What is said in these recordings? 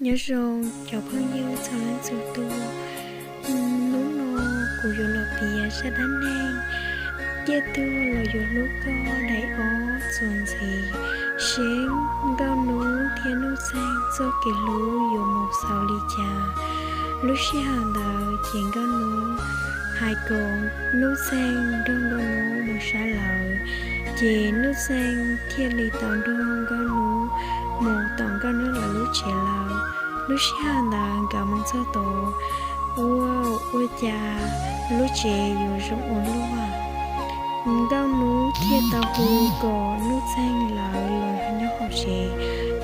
Nyob zoo cov phooj ywg txhua leej txhua tus, hnub no kuv yuav los piav zaj dab neeg Ciaj Tuag Los Yuav Hlub Koj daim ob txuas ntxiv, seb Nkauj Hnub thiab Nuj Txeeg txoj kev hlub yuav mus xaus li cas. Lub sij hawm ntawd ces Nkauj Hnub hais kom Nuj Txeeg nrog Nkauj Hnub mus sab lawm, ces Nuj Txeeg thiaj li tau nrog Nkauj Hnub mus tom Nkauj Hnub lawv lub tsev lawm. Lub sij hawm ntawd nkawd mus txog tod, ua, ua cas lub tsev yuav zoo ua luaj. Nkauj Hnub thiaj tau hu kom Nuj Txeeg lawv los nyob hauv tsev.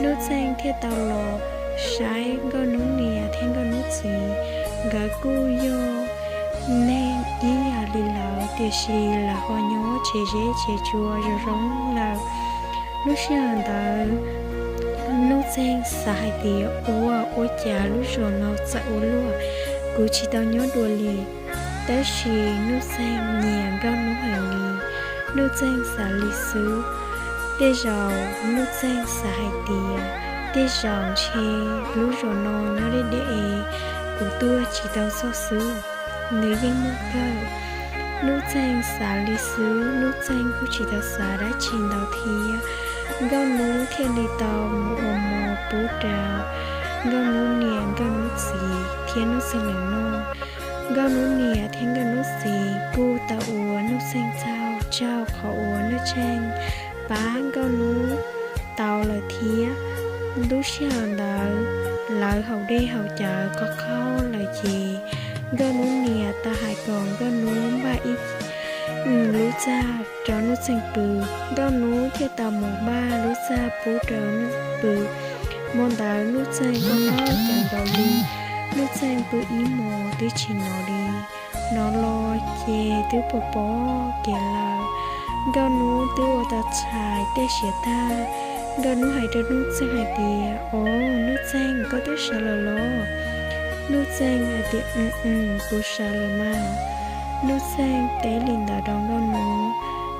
Nuj Txeeg thiaj tau los saib Nkauj Hnub niam thiab Nkauj Hnub txiv. Nkawd kuj yog neeg ib yam li lawv, tiam sis lawv ho nyob tsev zeb tsev tsua zoo zoo lawm. Lub sij hawm ntawd Nuj Txeeg xav hais tias, ua, ua cas lub zos no txawm ua luaj, kuv tsis tau nyob dua li. Tab sis Nuj Txeeg nyiam Nkauj Hnub heev li. Nuj Txeeg xav li xwb. Tej zaum Nuj Txeeg xav hais tias, tej zaum ntshe lub zos no nyob deb deb es kuv tuaj tsis tau txog xwb, nws yeej muaj kawg. Nuj Txeeg xav li xwb, Nuj Txeeg kuj tsis tau xav dab tsi ntau thiab. Nkauj Hnub thiaj li tau mus ua mov pub rau Nkauj Hnub niam, Nkauj Hnub txiv thiab Nuj Txeeg lawv noj. Nkauj Hnub niam thiab Nkauj Hnub txiv kuj tau ua Nuj Txeeg tsaug, tsaug qhov uas Nuj Txeeg pab Nkauj Hnub tau lawm thiab. Lub sij hawm ntawd lawv haus dej haus cawv qaug qaug lawm ces Nkauj Hnub niam tau hais kom Nkauj Hnub npaj ib lub txaj rau Nuj Txeeg pw. Nkauj Hnub thiaj tau mus npaj lub txaj pub rau Nuj Txeeg pw. Hmo ntawd Nuj Txeeg kuj noj cov ntau li, Nuj Txeeg pw ib hmos twb tsis hnov li. Hnov los ces twb pom pom kev lawm. Nkauj Hnub twb ua tau txhais tej siav tag, Nkauj Hnub hais rau Nuj Txeeg hais tias, o, Nuj Txeeg, koj twb sawv lawm los? Nuj Txeeg hais tias, mm, kuv sawv lawm mas. Nuj Txeeg teb li ntawd rau Nkauj Hnub.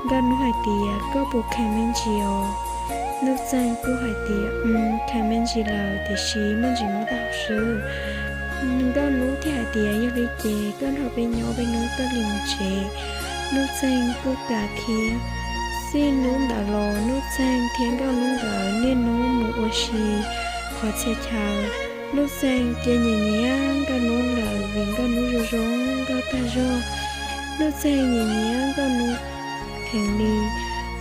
Nkauj Hnub hais tias, koj puas kheev me ntsis os? Nuj Txeeg kuj hais tias, kheev me ntsis lawm tiam sis muaj ntsis hnub tau hauv xwb. Nkauj Hnub thiaj hais tias, yog li ces koj nrog peb nyob peb hnub koj li mus tsev. Nuj Txeeg kuj kam thiab. Txij hnub ntawd los Nuj Txeeg thiab Nkauj Hnub nkawd niaj hnub mus ua si qhov txhia chaw. Nuj Txeeg ces nyiam nyiam Nkauj Hnub lawm vim Nkauj Hnub zoo zoo nkauj tag zog. Nuj Txeeg nyiam nyiam Nkauj Hnub heev li.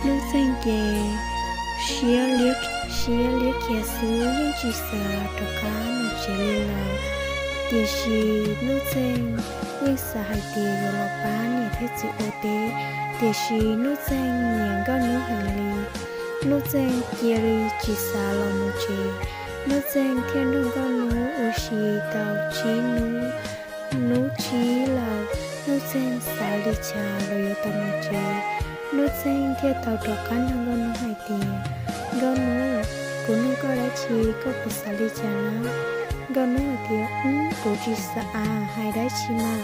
Nuj Txeeg ces siab liab khiav xwb yeej tsis xav rov qab mus tsev li lawm. Tiam sis Nuj Txeeg yeej xav hais tias yuav los pab niam thiab txiv ua teb, tiam sis Nuj Txeeg nyiam Nkauj Hnub heev li. Nuj Txeeg cia li tsis xav los mus tsev. Nuj Txeeg thiaj nrog Nkauj Hnub ua si tau tsib hnub. Hnub tsib lawm, Nuj Txeeg xav li cas los yuav tau mus tsev. Nuj Txeeg thiaj tau rov qab nug Nkauj Hnub hais tias, Nkauj Hnub, kuv nug koj dab tsi koj puas xav li cas na? Nkauj Hnub hais tias, kuv tsis xav hais dab tsi mas.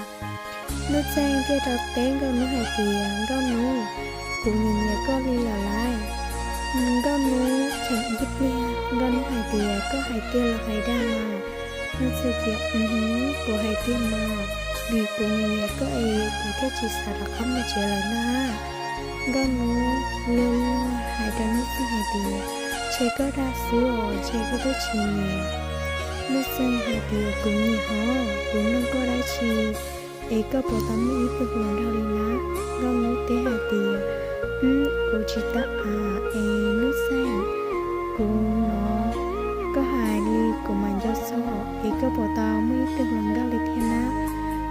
Nuj Txeeg thiaj rau teb Nkauj Hnub hais tias, Nkauj Hnub, kuv nyiam nyiam koj li lawm lauj. Nkauj Hnub cheem ib pliag, Nkauj Hnub hais tias, koj hais tiag los hais dag mas? Nuj Txeeg tias, kuv hais tiag mas, vim kuv nyiam nyiam koj es kuv thiaj tsis xav rov qab mus tsev lawm ntag. Nkauj Hnub luag luag hais rau Nuj Txeeg hais tias, ntshe koj dag xwb os, ntshe koj twb tsis nyiam. Nuj Txeeg hais tias, kuv nyiam hov, kuv nug koj dab tsi es koj puas tau muaj ib tug hluas nraug li na? Nkauj Hnub teb hais tias, kuv tsis tau as es Nuj Txeeg, kuv hnov koj hais li kuv mam nco txog es koj puas tau muaj ib tug hluas nkauj li thiab na?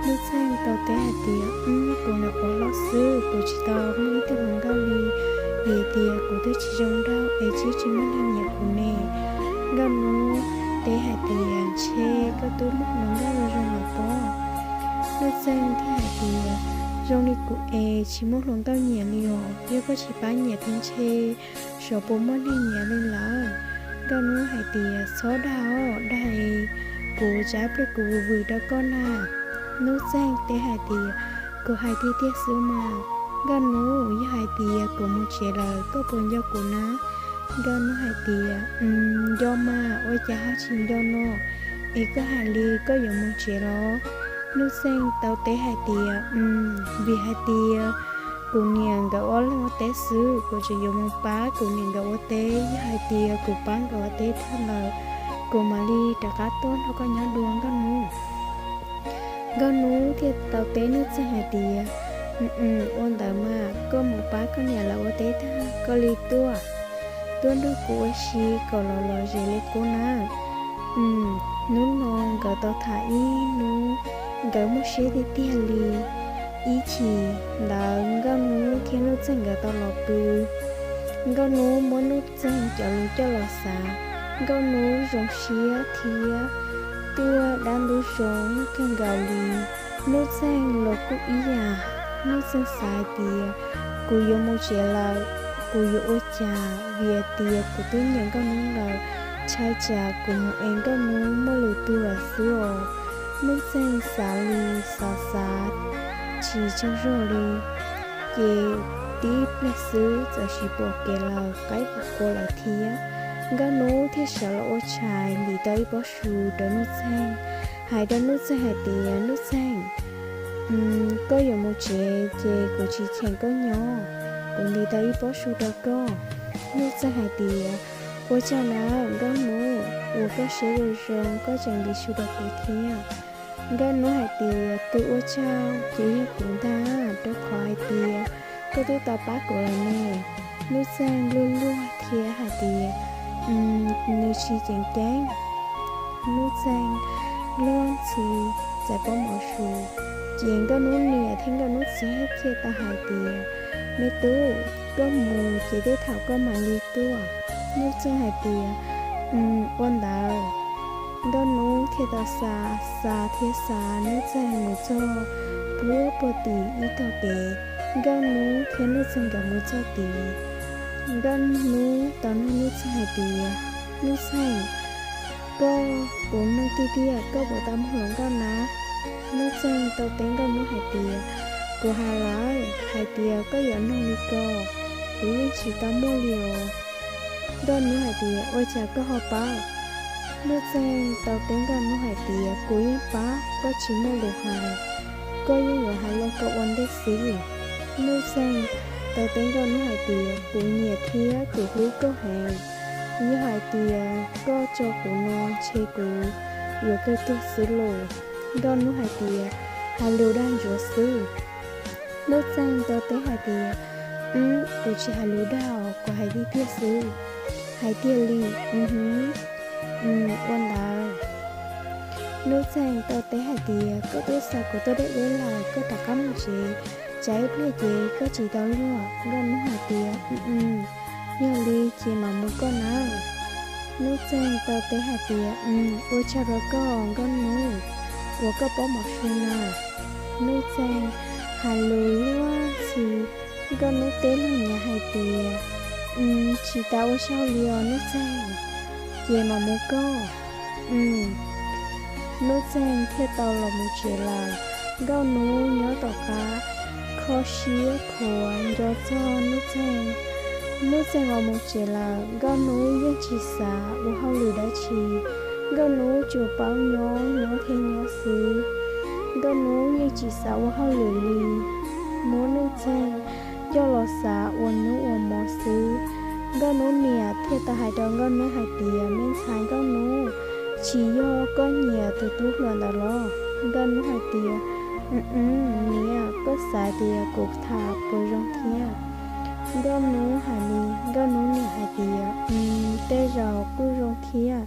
Nuj Txeeg tau teb hais tias, kuv nyuam qhuav hlob xwb, kuv tsis tau muaj ib tug hluas nkauj li, vim tias kuv twb tsis zoo nraug es twb tsis muaj neeg nyiam kuv ne. Nkauj Hnub teb hais tias, ntshe koj twb muaj hluas nkauj zoo zoo lawm pob. Nuj Txeeg thiaj hais tias, zoo li kuv es tsis muaj hluas nkauj nyiam li os, yog koj tsis pab nyiam thiab ntshe xyov puas muaj neeg nyiam li lawm. Nkauj Hnub hais tias, txhob dag os, dag es kuv tsam pliag kuv vwm vwm rau koj na. Nuj Txeeg teb hais tias, kuv hais tiag tiag xwb mas. Nkauj Hnub, yog hais tias kuv mus tsev lawm koj puas nco kuv na? Nkauj Hnub hais tias, Nco mas, ua cas ho tsis nco no, es koj hais li koj yuav mus tsev los? Nuj Txeeg tau teb hais tias, Vim hais tias kuv niam nkawd ob leeg ua teb xwb, kuv tseem yuav mus pab kuv niam nkawd ua teb. Yog hais tias kuv pab nkawd ua teb tag lawm, kuv mam li rov qab tuaj nrog koj nyob dua, Nkauj Hnub. Nkauj Hnub thiaj tau teb Nuj Txeeg hais tias, Ua ntawd mas koj mus pab koj niam lawv ua teb tag koj li tuaj, tuaj nrog kuv ua si kom los lom zem li qub na. Hnub no nkawd tau tham ib hnub, nkawd muaj siab tiag tiag li. Ib chim ntawd Nkauj Hnub thiab Nuj Txeeg nkawd tau los pw. Nkauj Hnub muab Nuj Txeeg cov lus coj los xav, Nkauj Hnub zoo siab thiab tuaj dab ntub zoo kawg nkaus li. Nuj Txeeg los kuj ib yam, Nuj Txeeg xav hais tias, Kuv yuav mus tsev lawm, kuv yuav ua cas vim tias kuv twb nyiam Nkauj Hnub lawm, ntshai tsam kuv mus es Nkauj Hnub muaj lwm tus lawm xwb os. Nuj Txeeg xav li xav xav tsis tsaug zog li, ces tib pliag xwb txawm sim pom kev lawm, qaib qus qua lawm thiab. Nkauj Hnub thiaj sawv los ua tshais ntim tau ib pob su rau Nuj Txeeg, hais rau Nuj Txeeg hais tias, Nuj Txeeg, koj yuav mus tsev ces kuv tsis cheem koj nyob, kuv ntim tau ib pob su rau koj. Nuj Txeeg hais tias, Ua tsaug nawb Nkauj Hnub, uas koj siab zoo zoo koj tseem ntim su rau kuv thiab. Nkauj Hnub hais tias, Tus ua tsaug ces yog kuv ntag, rau qhov hais tias koj twb tau pab kuv lawm ne. Nuj Txeeg luag luag thiab hais tias, Nws tsis ceev ceeb. Nuj Txeeg luag ntxhi txais pob mov su, ces Nkauj Hnub niam thiab Nkauj Hnub txiv thiaj tau hais tias, Me tub, koj mus ces tej thaum koj mam li tuaj. Nuj Txeeg hais tias, Ua ntawd. Nkauj Hnub thiaj tau xa, xa thiab xa Nuj Txeeg mus txog puag puag tim ib tog kev. Nkauj Hnub thiab Nuj Txeeg nkawd mus txog tid, Nkauj Hnub tau nug Nuj Txeeg hais tias, Nuj Txeeg, koj puas nug tiag tiag, koj puas tau muaj hluas nkauj na? Nuj Txeeg tau teb Nkauj Hnub hais tias, Kuv hais lawm hais tias koj yuav nug li ko, kuv yeej tsis tau muaj li os. Nkauj Hnub hais tias, Ua cas koj ho paub? Nuj Txeeg tau teb Nkauj Hnub hais tias, Kuv yeej paub koj tsis muaj lus hais, koj yeej yuav hais los koj ua ntej xwb. Nuj Txeeg tau teb Nkauj Hnub hais tias, Kuv nyiam thiab kuv hlub koj heev. Yog hais tias koj tso kuv no ntshe kuv yuav kawg tuag xwb lauj. Nkauj Hnub hais tias, Hais lus dag ntsuav xwb. Nuj Txeeg tau teb hais tias, Wb, kuv tsis hais lus dag, kuv hais tiag tiag xwb. Hais tiag li. Ua ntawd. Nuj Txeeg tau teb hais tias, Koj twb xa kuv tuaj deb deb lawm, koj rov qab mus tsev, tsam ib pliag ces koj tsis tau luag. Nkauj Hnub hais tias, Yog li ces mam mus koj nawb. Nuj Txeeg tau teb hais tias, Ua tsaug rau koj Nkauj Hnub, uas koj pob mov su na. Nuj Txeeg hais lus luag ntxhi, Nkauj Hnub teb luag nyav hais tias, Tsis tas ua tsaug li os Nuj Txeeg, ces mam mus koj. Nuj Txeeg thiaj tau los mus tsev lawm. Nkauj Hnub nyob tom qab kho siab khuav nco txog Nuj Txeeg. Nuj Txeeg los mus tsev lawm, Nkauj Hnub yeej tsis xav ua hauj lwm dab tsi. Nkauj Hnub tsuas paub nyob nyob thiab nyob xwb. Nkauj Hnub yeej tsis xav ua hauj lwm li, muab Nuj Txeeg coj los xav ua hnub ua hmo xwb. Nkauj Hnub niam thiaj tau hais rau Nkauj Hnub hais tias, Me ntxhais Nkauj Hnub, tsis yog koj nyiam tus tub hluas ntawd los? Nkauj Hnub hais tias, Niam, koj xav tias kuv tham puas zoo thiab? Nkauj Hnub hais li, Nkauj Hnub niam hais tias, Tej zaum kuj zoo thiab,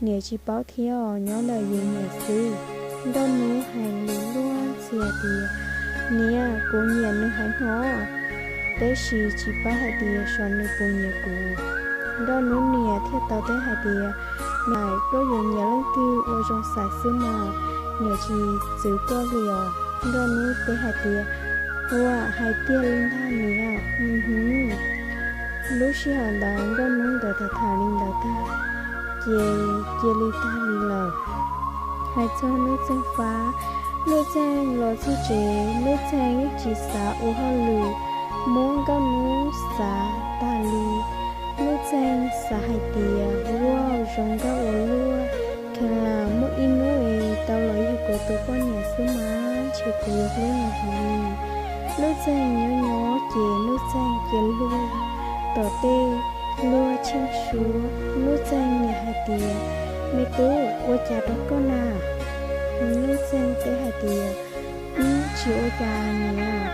niam tsis paub thiab os, nyob ntawm yus niam xwb. Nkauj Hnub hais lus luag ntxhi hais tias, Niam, kuv nyiam nws heev os, tab sis tsis paub hais tias xyov nws puas nyiam kuv. Nkauj Hnub niam thiaj tau teb hais tias, Niam, koj yuav nyiam leej twg ua zoo xaiv xwb mas, niam tsis txwv koj li os. Nkauj Hnub teb hais tias, Ua, hais tiag li ntag niam. Lub sij hawm ntawd Nkauj Hnub nkawd tham tham li ntawd tag, ces cia li tag li lawm. Hais txog Nuj Txeeg Fab, Nuj Txeeg los txog tsev, Nuj Txeeg yeej tsis xav ua hauj lwm, muab Nkauj Hnub xav tag li. Nuj Txeeg xav hais tias, Ua zoo nkauj ua luaj, kheev lam muaj ib hnub es tau los yug kuv tus poj niam xwb mas ntshe kuv yuav hlub nws heev li. Hnub Txeeg nyob nyob ces Hnub Txeeg cia li luag tom tej, luag tsheej suab. Hnub Txeeg niam hais tias, Me tub, ua cas rau koj na? Hnub Txeeg teb hais tias, Wb tsis ua cas niam.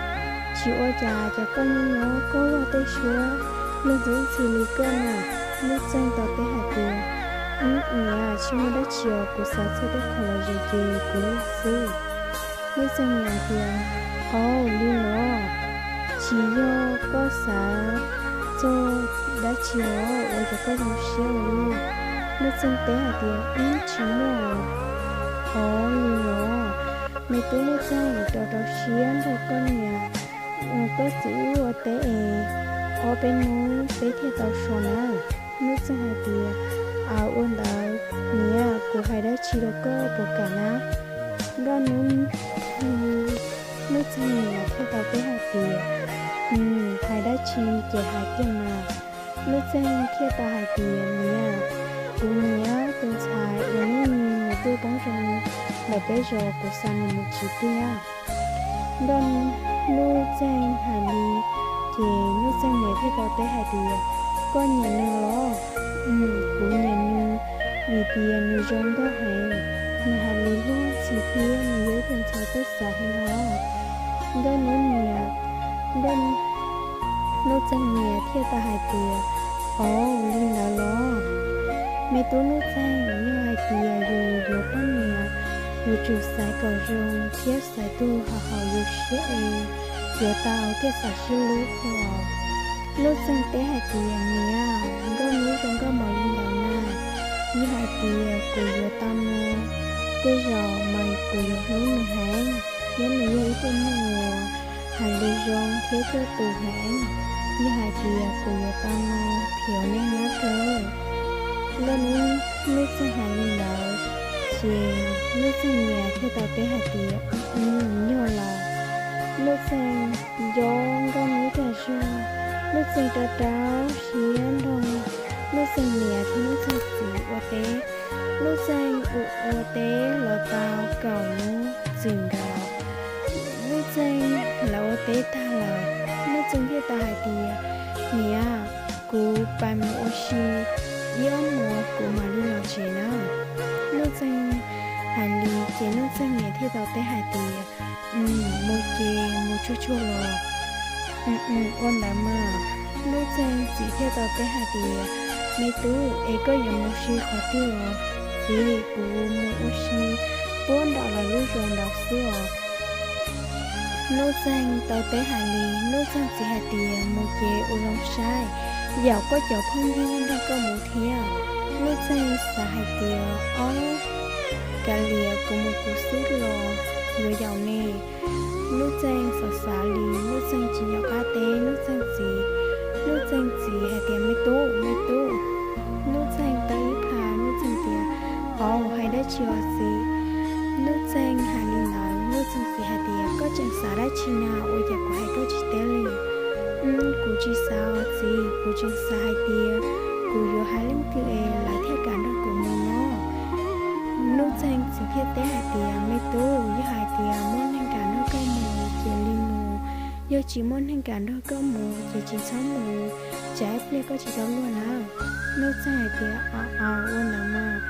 Tsis ua cas, cas koj nyob nyob koj luag tej suab, luag ntxhi li koj na. Hnub Txeeg tau teb hais tias, Wb niam, tsis muaj dab tsi os, kuv xav txog tej qho lom zem ces kuv luag xwb. Hnub Txeeg niam tias, Auj, li los? Tsis yog koj xav txog dab tsi los? Ua cas koj zoo siab ua luaj? Hnub Txeeg teb hais tias, Wb tsis muaj os. Auj, li los? Me tub Hnub Txeeg, rau rau siab nrog koj niam, koj txiv wb ua teb es ob peb hnub peb thiaj tau so na. Hnub Txeeg hais tias, Aws, ua ntawd niam, kuv hais dab tsi rau koj puas kam na? Nkauj Hnub, Hnub Txeeg niam thiaj tau teb hais tias, Hais dab tsi ces hais kiag mas. Hnub Txeeg thiaj tau hais tias, Niam, kuv nyiam tus ntxhais uas hnub nws tuaj poob zoo ntawm peb zos, kuv xa nws mus tsev tiag. Nkauj Hnub Txeeg hais li ces Hnub Txeeg niam thiaj tau teb hais tias, Koj nyiam nws los? Kuv nyiam nws vim tias nws zoo nkauj heev, nws hais lus luag ntxhi thiab nws yog ib tug ntxhais txawj xav heev os. Nkauj Hnub niam, Nkauj Hnub Txeeg niam thiaj tau hais tias, Auj, li ntawd los? Me tub Hnub Txeeg, yog hais tias yus yuav poj niam, yus tsum xaiv kom zoo thiab xaiv tus haum haum yus siab es yuav tau thiaj xav sib hlub os. Hnub Txeeg teb hais tias, Niam, Nkauj Hnub zoo nkauj npaum li ntawd na, yog hais tias kuv yuav tau nws, tej zaum mas kuv yuav hlub nws heev, thiab nws yog ib tug neeg uas hais lus zoo thiab tuaj tus heev, yog hais tias kuv yuav tau nws, phiv nej nyab kawg. Nkauj Hnub, Hnub Txeeg hais li ntawd ces Hnub Txeeg niam thiaj tau teb hais tias, Yog lawm. Hnub Txeeg nco Nkauj Hnub tag zog, Hnub Txeeg rau rau siab nrog Hnub Txeeg niam thiab Hnub Txeeg txiv ua teb. Hnub Txeeg ua ua teb los tau kaum hnub txwm nkaus, Hnub Txeeg lawv ua teb tag lawm, Hnub Txeeg thiaj tau hais tias, Niam, kuv pais mus ua si ib ob hmos kuv mam li los tsev na. Hnub Txeeg hais li ces Hnub Txeeg niam thiaj tau teb hais tias, Mus ces mus tsuag tsuag los. Ua ntawd mas. Hnub Txeeg txiv thiaj tau teb hais tias, Me tub, es koj yuav mus si qhov twg os? Txiv, kuv mus ua si puag nram lawv lub zos nraud xwb os. Hnub Txeeg tau teb hais li, Hnub Txeeg txiv hais tias, Mus ces ua zoo saib, yaum koj cov phooj ywg nrog koj mus thiab. Hnub Txeeg xav hais tias, Ob, kav liam, kuv mus kuv xwb los yuav yaum ne. Hnub Txeeg xav xav li, Hnub Txeeg tsis nco qab teb Hnub Txeeg txiv. Hnub Txeeg txiv hais tias, Me tub, me tub. Hnub Txeeg tau ib phav, Hnub Txeeg tias, Auj, hais dab tsi os txiv? Hnub Txeeg hais li ntawd, Hnub Txeeg txiv hais tias, Koj tseem xav dab tsi na, ua cas kuv hais koj tsis teb li? Kuv tsis xav os txiv, kuv tseem xav hais tias kuv yuav hais leej twg es lawv thiaj kam nrog kuv mus no. Hnub Txeeg txiv thiaj teb hais tias, Me tub, yog hais tias muaj neeg kam nrog koj mus ces li mus, yog tsis muaj neeg kam nrog koj mus ces tsis txhob mus, tsam ib pliag koj tsis tau luag na. Hnub Txeeg hais tias, Aws, ua ntawd mas,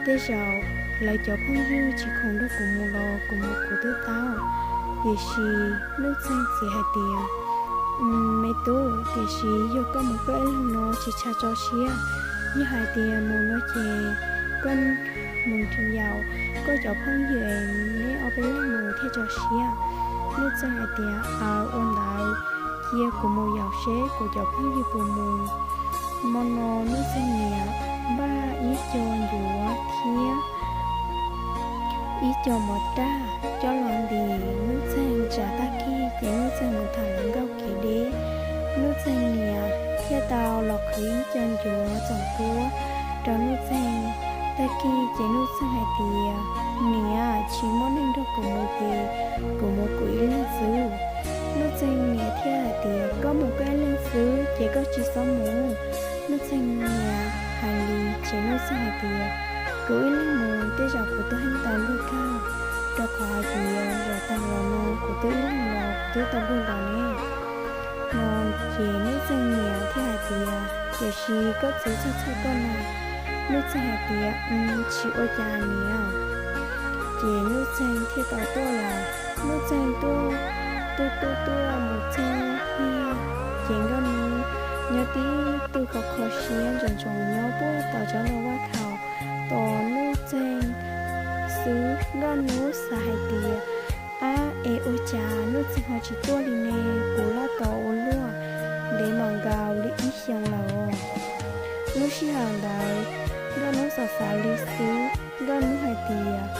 tej zaum lawv cov phooj ywg tsis khoom nrog kuv mus los kuv mus kuv twb tau. Tiam sis Hnub Txeeg txiv hais tias, Me tub, tiam sis yog koj mus koj ib leeg no tsis tshua tso siab, yog hais tias mus no ces koj mus yaum koj cov phooj ywg, neb ob peb leeg mus thiaj tso siab. Hnub Txeeg hais tias, Aws, ua ntawd, cia kuv mus yaum seb kuv cov phooj ywg puas mus. Hmo no Hnub Txeeg niam npaj ib co ncuav thiab ib co mov raj coj los ntim Hnub Txeeg tsav tag kis ces Hnub Txeeg mus tham hluas nkauj kev deb. Hnub Txeeg niam thiaj tau los qhwv ib co ncuav txoom kuab rau Hnub Txeeg. Tag kis ces Hnub Txeeg hais tias, Niam, tsis muaj neeg nrog kuv mus ces kuv mus kuv ib leeg xwb. Hnub Txeeg niam thiaj hais tias, Koj mus koj ib leeg xwb ces koj tsis txhob mus. Hnub Txeeg kuv twb heev tau luag kawg, rau qhov hais tias zaum tag los no kuv twb ib leeg los kuv twb tau luag los ne. No ces Nuj Txeeg niam thiaj hais tias, tiam sis koj txiv txhawj txhawj koj no. Nuj Txeeg hais tias, tsis ua cas niam. Ces Nuj Txeeg thiaj tau tuaj lawm. Nuj Txeeg tuaj, tuaj tuaj tuaj mus txog kiag, ces Nkauj Hnub nyob tib tug kho kho siab ntsoov ntsoov nyob puag tom tsob ntoo vaj khaum. Tos Nuj Txeeg xwb, Nkauj Hnub xav hais tias, ab, es ua cas Nuj Txeeg ho tsis tuaj li ne? Kuv laj tos ua luaj ntev mas nkaus li ib xyoos lawm. Lub sij hawm ntawd Nkauj Hnub xav xav li xwb, Nkauj Hnub hais tias,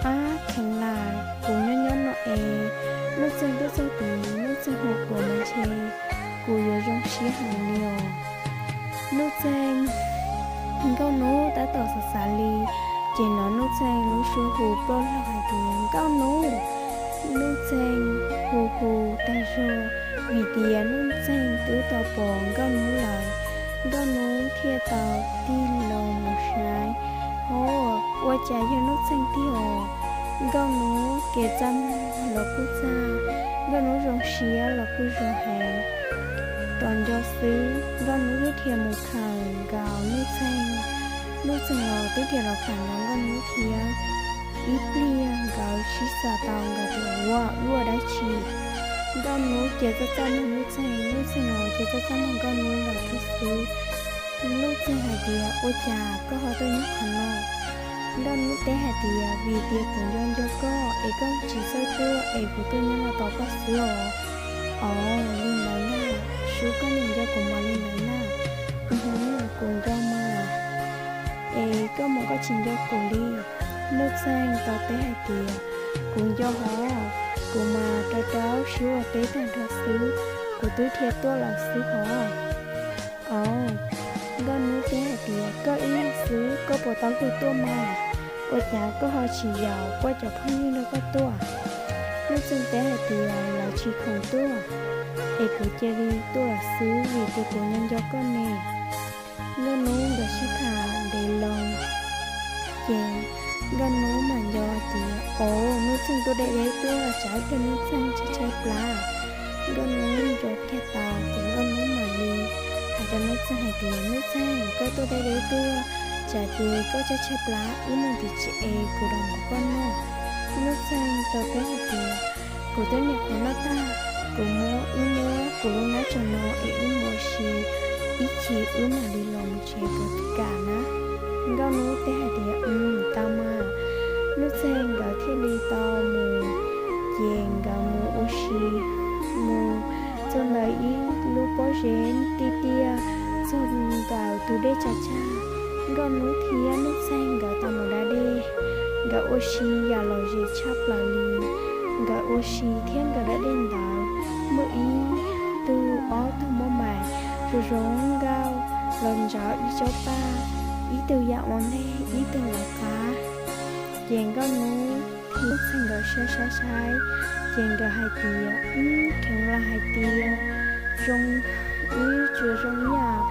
ab, kheev lam kuv nyob nyob no es Nuj Txeeg tuaj txog tid Nuj Txeeg hu kuv mas ntshe kuv yuav zoo siab heev li os. Nuj Txeeg, Nkauj Hnub tab tom xav xav li, ces hnov Nuj Txeeg lub suab hu ploj log hais tias, Nkauj Hnub! Nuj Txeeg hu hu tag zog, vim tias Nuj Txeeg twb tau pom Nkauj Hnub lawm. Nkauj Hnub thiaj tau tig loo mus saib, o, ua cas yog Nuj Txeeg tiag os. Nkauj Hnub kev txaj muag los kuj txaj, Nkauj Hnub zoo siab los kuj zoo heev. Tos nco xwb Nkauj Hnub twb dhia mus khawm nkaus Nuj Txeeg, Nuj Txeeg los twb dhia los khawm nkaus Nkauj Hnub thiab. Ib pliag nkawd sib xav tau nkawd tias, ua, ua dab tsi? Nkauj Hnub ces txaj txaj muag Nuj Txeeg, Nuj Txeeg los ces txaj txaj muag Nkauj Hnub lawm thiab xwb. Nuj Txeeg hais tias, ua cas koj ho tuaj nyob qhov no? Nkauj Hnub teb hais tias, vim tias kuv nco nco koj es koj tsis txawj tuaj es kuv tuaj nyob no tos koj xwb os. Os, li ntawd na, sub, koj niam nco kuv mas li ntawd na. Kuv nco mas, es koj mas koj tsis nco kuv li. Nuj Txeeg tau teb hais tias, kuv nco hov, kuv mas rau rau siab ua teb tag nrho xwb, kuv twb dhia tuaj lawm xwb hov. Os, Nkauj Hnub teb hais tias, koj ib leeg xwb koj puas tau luag tuaj mas? Ua cas koj ho tsis yaum koj cov phooj ywg nrog koj tuaj? Nuj Txeeg teb hais tias, lawv tsis khoom tuaj, es kuv cia li tuaj lawm xwb vim tias kuv nco nco koj ne. Nkauj Hnub nkawd sib tham ntev loo, ces Nkauj Hnub mam nco tias, o, Nuj Txeeg tuaj deb deb tuaj, tsam ib pliag Nuj Txeeg tshaib tshaib plab. Nkauj Hnub nco kiag tau ces Nkauj Hnub mam li hais rau Nuj Txeeg hais tias, Nuj Txeeg, koj tuaj deb deb tuaj, tsam ces koj tshaib tshaib plab, wb mus tim tsev es kuv rau mus koj noj. Nuj Txeeg tau teb hais tias, kuv twb niam qhuav noj tag, kuv muab, wb muab kuv lub hnab tsom no es wb mus ua si, ib chim wb mam li los mus tsev puas kam na? Nkauj Hnub teb hais tias, tau mas. Nuj Txeeg nkawd thiaj li tau mus, ces nkawd mus ua si, mus txog ntawm ib lub pob zeb tiaj tiaj, txog ntawm tus dej tsag tsag. Nkauj Hnub thiab Nuj Txeeg nkawd tau mus da dej, nkawd ua si yam lom zem tshaj plaws li. Nkawd ua si thiab nkawd da dej ntawd, muaj ib tug ob tug maj mais zoo zoo nkauj los ntsauv ib tsob paj, ib tug ya ua ntej ib tug lawv qab. Ces Nkauj Hnub thiab Nuj Txeeg nkawd saib saib saib, ces nkawd hais tias, wb kheev lam hais tias zoo, wb tsuas zoo yam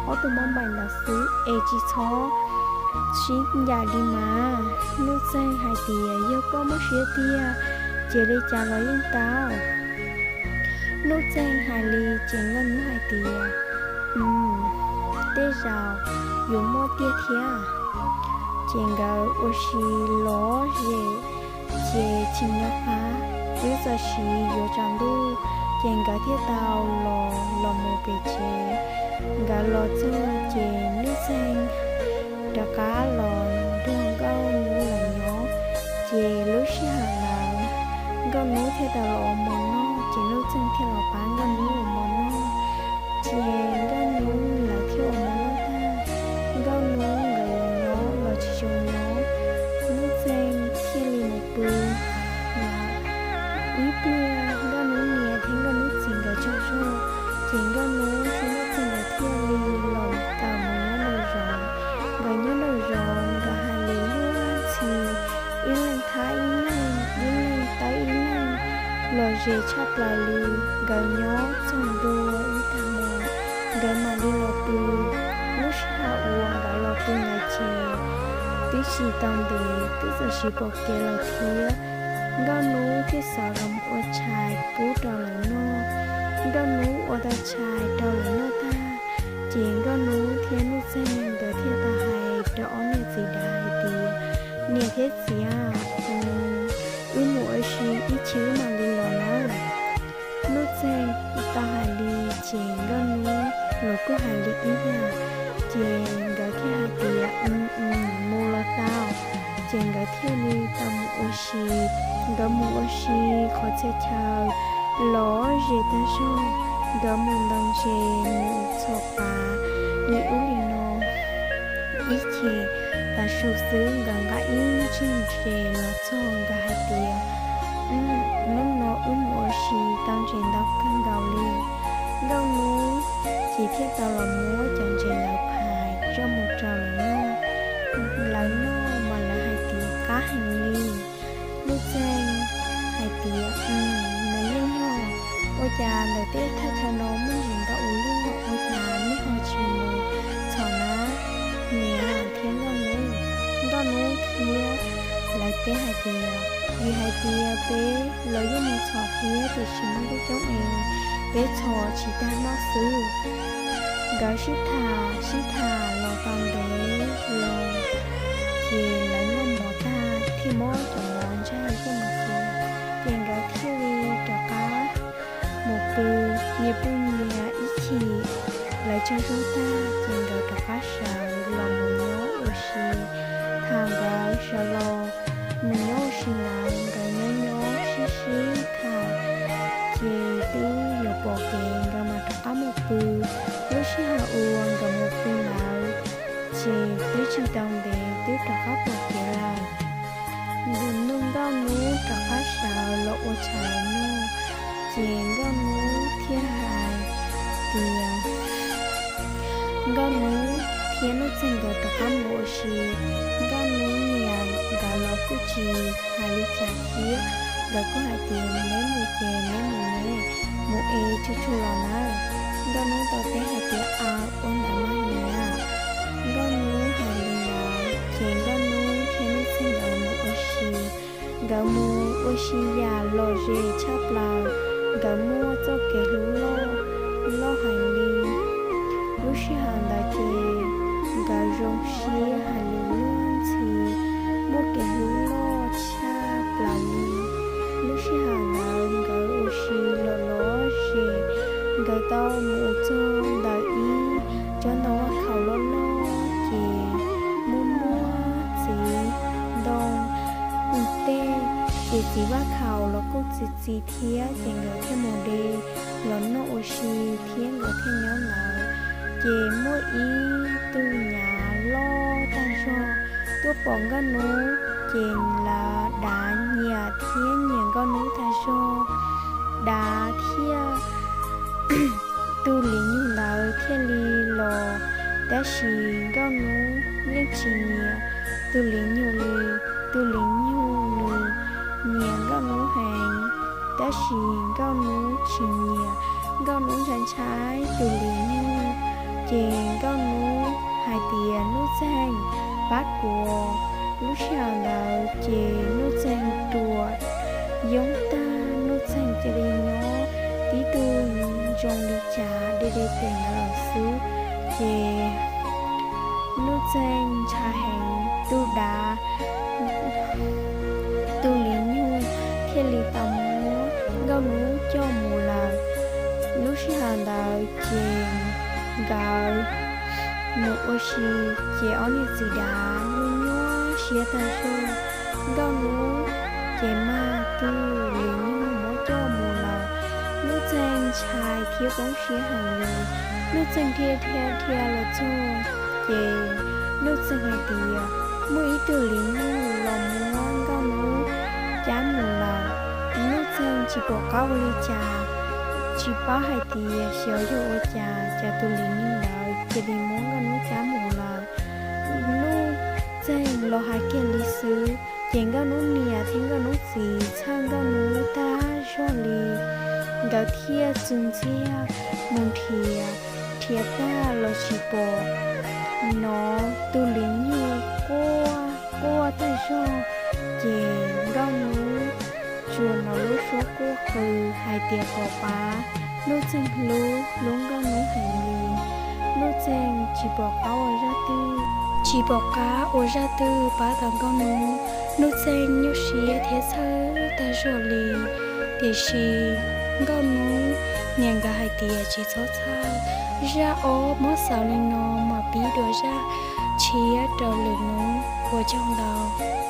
ob tug maj mais ntawd xwb es tsis txhob sib ncaim li mas. Nuj Txeeg hais tias, yog koj muaj siab tiag, cia li cas los yeej tau. Nuj Txeeg hais li ces Nkauj Hnub hais tias, tej zaum yuav muaj tiag thiab. Ces nkawd ua si lom zem, ces tsis nco qab, twb txog sim yuav tsaus ntuj, ces nkawd thiaj tau los, los mus pem tsev. Nkawd los txog ces Nuj Txeeg rov qab los nrog Nkauj Hnub lawv nyob. Ces lub sij hawm ntawd Nkauj Hnub thiaj tau los ua mov noj, ces Nuj Txeeg thiaj los pab Nkauj Hnub ua mov noj. Ces Nkauj Hnub lawv thiaj ua mov noj tag, Nkauj Hnub nkawd yuav nyob los tsis zoo nyob, Nuj Txeeg thiaj li mus pw lawm. Ib pliag Nkauj Hnub niam thiab Nkauj Hnub txiv nkawd tsaug zog, ces Nkauj Hnub thiab Nuj Txeeg nkawd thiaj li los tawm mus nyob nraum zoov. Nkawd nyob nraum zoov nkawd hais lus luag ntxhi, ib leeg thab ib leeg, ib leeg tawb ib leeg, lom zem tshaj plaws li. Nkawd nyob txog ntua ib tag hmo, nkawd mam li los pw. Lub sij hawm uas nkawd los pw ntawd ces twb tsis tau ntev twb txawm siv pom kev lawm thiab. Nkauj Hnub thiaj xav los ua tshais pub rau lawv noj. Nkauj Hnub ua tau tshais rau lawv noj tag, ces Nkauj Hnub thiab Nuj Txeeg nkawd thiaj tau hais rau ob niam txiv dav hais tias, Niam thiab txiv, wb mus ua si ib chim wb mam li los nawb. Nuj Txeeg tau hais li, ces Nkauj Hnub los kuj hais li ib yam, ces nkawd thiaj hais tias, Mus los tau. Ces nkawd thiaj li tau mus ua si. Nkawd mus ua si qhov txhia chaw los ze tag zog, nkawd mus ntaus ntses, mus txhom qav li ub li no. Ib chim tav su xwb nkawd nqa ib ntsis ntses los txog, nkawd hais tias, Hnub no wb mus ua si tau ntses ntau kawg nkaus li. Nkauj Hnub ces thiaj tau los muab cov ntses ntawd phais coj mus rau lawv noj. Lawv noj mas lawv hais tias qab heev li. Nuj Txeeg hais tias, Nws yeej yog, ua cas ntawm tej thaj chaw no muaj ntses ntau ua luaj, ua cas nej ho tsis mus txhom na, niam thiab Nkauj Hnub? Nkauj Hnub thiab lawv teb hais tias, Vim hais tias peb los yeej mus txhom thiab, tiam sis muaj coob coob es peb txhom tsis tag noj xwb. Nkawd sib tham sib tham los tau ntev los, ces lawv noj mov tag thiaj muab cov mov ntsaig coj mus txiav, ces nkawd thiaj li rov qab mus pw. Nyias pw nyias ib chim, lawv tsaug zog tag ces nkawd rov qab sawv los mus nyob ua si. Thaum nkawd sawv los mus nyob ua si ntawd, nkawd nyob nyob sib sib tham, ces twb yuav pom kev nkawd mam rov qab mus pw. Lub sij hawm uas nkawd mus pw ntawd, ces twb tsis tau ntev twb rov qab pom kev lawm. Ntu ntuj Nkauj Hnub rov qab sawv los ua tshais noj, ces Nkauj Hnub thiaj hais tias, Nkauj Hnub thiab Nuj Txeeg nkawd rov qab mus ua si. Nkauj Hnub niam nkawd los kuj tsis hais li cas thiab, nkawd kuj hais tias, Neb mus ces neb mus ne, mus es tsuag tsuag los nawb. Nkauj Hnub tau teb hais tias, Aws, ua ntawd mas niam. Nkauj Hnub hais li ntawd ces Nkauj Hnub thiab Nuj Txeeg nkawd mus ua si. Nkawd mus ua si yam lom zem tshaj plaws, nkawd muaj txoj kev hlub loj loj heev li. Lub sij hawm ntawd ces nkawd zoo siab hais lus luag ntxhi, muaj kev hlub loj tshaj plaws li. Lub sij hawm ntawd nkawd ua si los lom zem, nkawd tau mus txog ntawm ib tsob ntoo vaj khaum loj loj, ces muaj muaj txiv ntoo tej, ces txiv vaj khaum los kuj txi txiv thiab, ces nkawd thiaj mus de los noj ua si thiab nkawd thiaj nyob ntawd. Ces muaj ib tug nyav loj tag zog tuaj pom Nkauj Hnub, ces lawv dav nyiam thiab nyiam Nkauj Hnub tag zog. Dav thiaj, tus Lis Nyug ntawd thiaj li los, tab sis Nkauj Hnub yeej tsis nyiam. Tus Lis Nyug li, tus Lis Nyug nws nyiam Nkauj Hnub heev, tab sis Nkauj Hnub tsis nyiam. Nkauj Hnub ntshai ntshai tus Lis Nyug, ces Nkauj Hnub hais tias, Nuj Txeeg, pab kuv. Lub sij hawm ntawd ces Nuj Txeeg ruam yoob tag, Nuj Txeeg cia li nyob tib tug zoo li cas de de tes ntawd lawm xwb. Ces Nuj Txeeg ntshai heev, tus dav, tus Lis Nyug thiaj li tau muab Nkauj Hnub coj mus lawm. Lub sij hawm ntawd ces nkawd mus ua si, ces ob niam txiv dav nyuaj nyuaj siab tag zog. Nkauj Hnub ces mag tus Lis Nyug muab coj mus lawm. Nuj Txeeg ntshai thiab poob siab heev li. Nuj Txeeg dhia dhia dhia los txog, ces Nuj Txeeg hais tias, Muaj ib tug Lis Nyug los muab Nkauj Hnub cab mus lawm. Nuj Txeeg tsis pom qab ua li cas, tsis paub hais tias xyov yog ua cas, cas tus Lis Nyug ntawd cia li muab Nkauj Hnub cab mus lawm. Nuj Txeeg los hais kiag li xwb, ces Nkauj Hnub niam thiab Nkauj Hnub txiv txhawj Nkauj Hnub tag zog li. Nkawd thiaj txwv ntxiag mus nrhiav, nrhiav tag los tsis pom, hnov tus Lis Nyug quaj quaj zog. Ces Nkauj Hnub tsuas hnov lub suab quaj qw hais tias kom pab. Nuj Txeeg hlub hlub Nkauj Hnub heev li. Nuj Txeeg tsis pom qab ua zaj twg, tsis pom qab ua zaj twg pab tau Nkauj Hnub. Nuj Txeeg nyuaj siab thiab txhawj tag zog li. Tiam sis Nkauj Hnub niam nkawd hais tias tsis txhob txhawj, zaj ob muab xaus li no, mam pib dua zaj tshiab rau lwm hnub. Ua tsaug ntau.